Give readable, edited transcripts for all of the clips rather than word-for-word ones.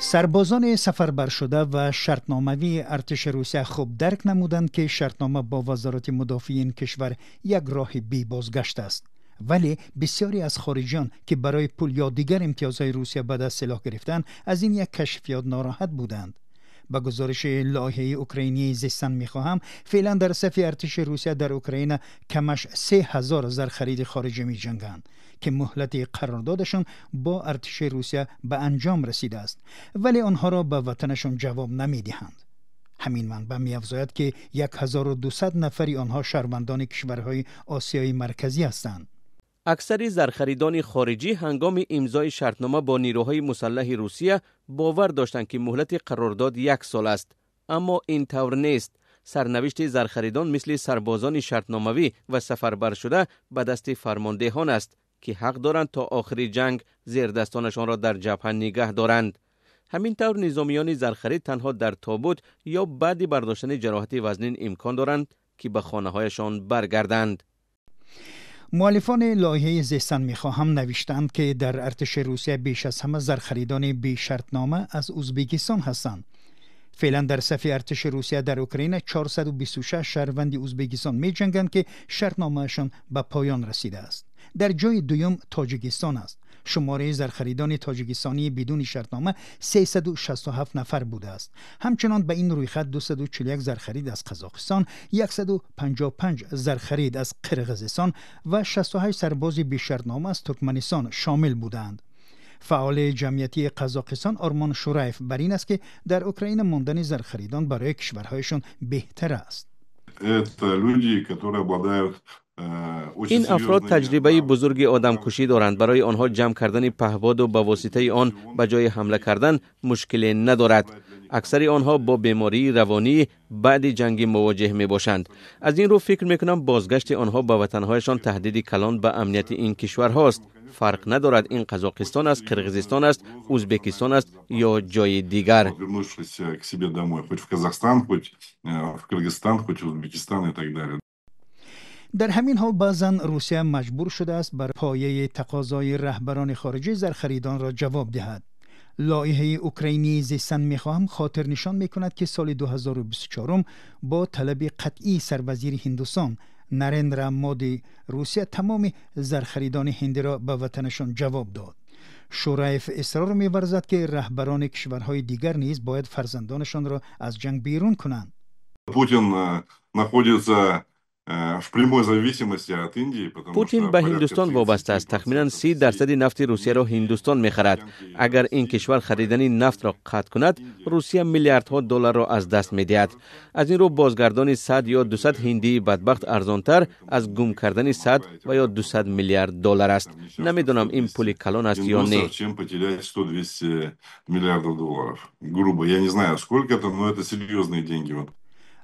Сарбозони сафарбаршуда ва шартномавии артиши Русия хуб дарк намуданд, ки шартнома бо Вазорати мудофиаи ин кишвар як роҳи бебозгашт аст. Вале бисёре аз хориҷиён, ки барои пул ё дигар имтиёзҳои Русия ба даст силоҳ гирифтанд, аз ин як кашфиёт нороҳат буданд. Ба гузориши лоиҳаи украинии «Зистан мехоҳам», феълан дар сафи артиши Русия дар Украина камаш 3000 зархариди хориҷӣ меҷанганд, ки муҳлати қарордодашон бо артиши Русия ба анҷом расидааст, вале онҳоро ба ватанашон ҷавоб намедиҳанд. Ҳамин манбаъ меафзояд, ки 1200 нафари онҳо шаҳрвандони кишварҳои Осиёи Марказӣ ҳастанд. Аксари зархаридони хориҷӣ ҳангоми имзои шартнома бо нирӯҳои мусаллаҳи Русия бовар доштанд, ки муҳлати қарордод як сол аст, аммо ин тавр нест. Сарнавишти зархаридон мисли сарбозони шартномавӣ ва сафарбаршуда ба дасти фармондеҳон аст, ки ҳақ доранд то охири ҷанг зердастонашонро дар ҷабҳа нигаҳ доранд. Ҳамин тавр, низомиёни зархарид танҳо дар тобут ё баъди бардоштани ҷароҳати вазнин имкон доранд, ки ба хонаҳояшон баргарданд. Муаллифони лоиҳаи «Зистан мехоҳам» навиштаанд, ки дар артиши Русия беш аз ҳама зархаридони бешартнома аз Узбекистон ҳастанд. Феълан дар сафи артиши Русия дар Украина 426 шаҳрванди Узбекистон меҷанганд, ки шартномаашон ба поён расидааст. Дар ҷои дуюм Тоҷикистон аст. Шумораи зархаридони тоҷикистонии бидуни шартнома 367 нафар будааст. Ҳамчунон ба ин рӯйхат 241 зархарид аз Қазоқистон, 155 зархарид аз Қирғизистон ва 68 сарбози бешартнома аз Туркманистон шомил буданд. Фаъоли ҷамъиятии Қазоқистон Ормон Шураев бар ин аст, ки дар Украина мондани зархаридон барои кишварҳояшон беҳтар аст. Это люди, которые обладают Ин афрод таҷрибаи бузурги одамкушӣ доранд. Барои онҳо ҷамъ кардани паҳбоду ба воситаи он ба ҷои ҳамла кардан мушкиле надорад. Аксари онҳо бо бемории равонии баъди ҷангӣ мувоҷеҳ мебошанд. Аз ин рӯ, фикр мекунам, бозгашти онҳо ба ватанҳояшон таҳдиди калон ба амнияти ин кишварҳост. Фарқ надорад, ин Қазоқистон аст, Қирғизистон аст, Узбекистон аст ё ҷои дигар. Вернувшись к себе домой, хоть в Казахстан, хоть в Кыргызстан, хоть в Узбекистан и так далее. Дар ҳамин ҳол, баъзан Русия маҷбур шудааст бар пояи тақозои раҳбарони хориҷӣ зархаридонро ҷавоб диҳад. Лоиҳаи украинии «Зистан мехоҳам» хотирнишон мекунад, ки соли 2024 бо талаби қатъии сарвазири Ҳиндустон Нарендра Моди Русия тамоми зархаридони ҳиндиро ба ватанашон ҷавоб дод. Шураев исрор меварзад, ки раҳбарони кишварҳои дигар низ бояд фарзандонашонро аз ҷанг берун кунанд. Путин находится в прямой зависимости от Индии. Путин ба Ҳиндустон вобаста аст. Тахминан 30 дарсади нафти Русияро Ҳиндустон мехарад. Агар ин кишвар харидани нафтро қатъ кунад, Русия миллиардҳо долларро аз даст медиҳад. Аз ин рӯ, бозгардони 100 ё 200 ҳиндии бадбахт арзонтар аз гум кардани 100 ва ё 200 миллиард доллар аст. Намедонам, ин пули калон аст ё не. Чем потерять 100-200 миллиардов долларов. Грубо, я не знаю, сколько это, но это серьезные деньги. Вот.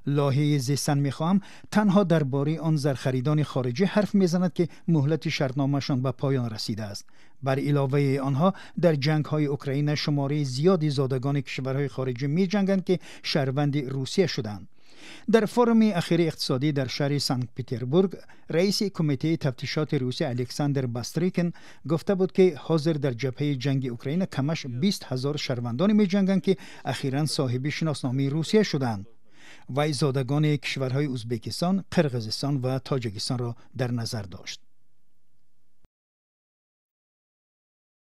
Лоиҳаи «Зистан мехоҳам» танҳо дар бораи он зархаридони хориҷӣ ҳарф мезанад, ки муҳлати шартномаашон ба поён расидааст. Бар иловаи онҳо, дар ҷангҳои Украина шумораи зиёди зодагони кишварҳои хориҷӣ меҷанганд, ки шаҳрванди Русия шуданд. Дар форуми ахири иқтисодӣ дар шаҳри Санкт Петербург раиси Кумитаи тафтишоти Русия Александр Бастрикин гуфта буд, ки ҳозир дар ҷабҳаи ҷанги Украина камаш 20 000 шаҳрвандоне меҷанганд, ки ахиран соҳиби шиносномаи Русия шуданд. Вай зодагони кишварҳои Узбекистон, Қирғизистон ва Тоҷикистонро дар назар дошт.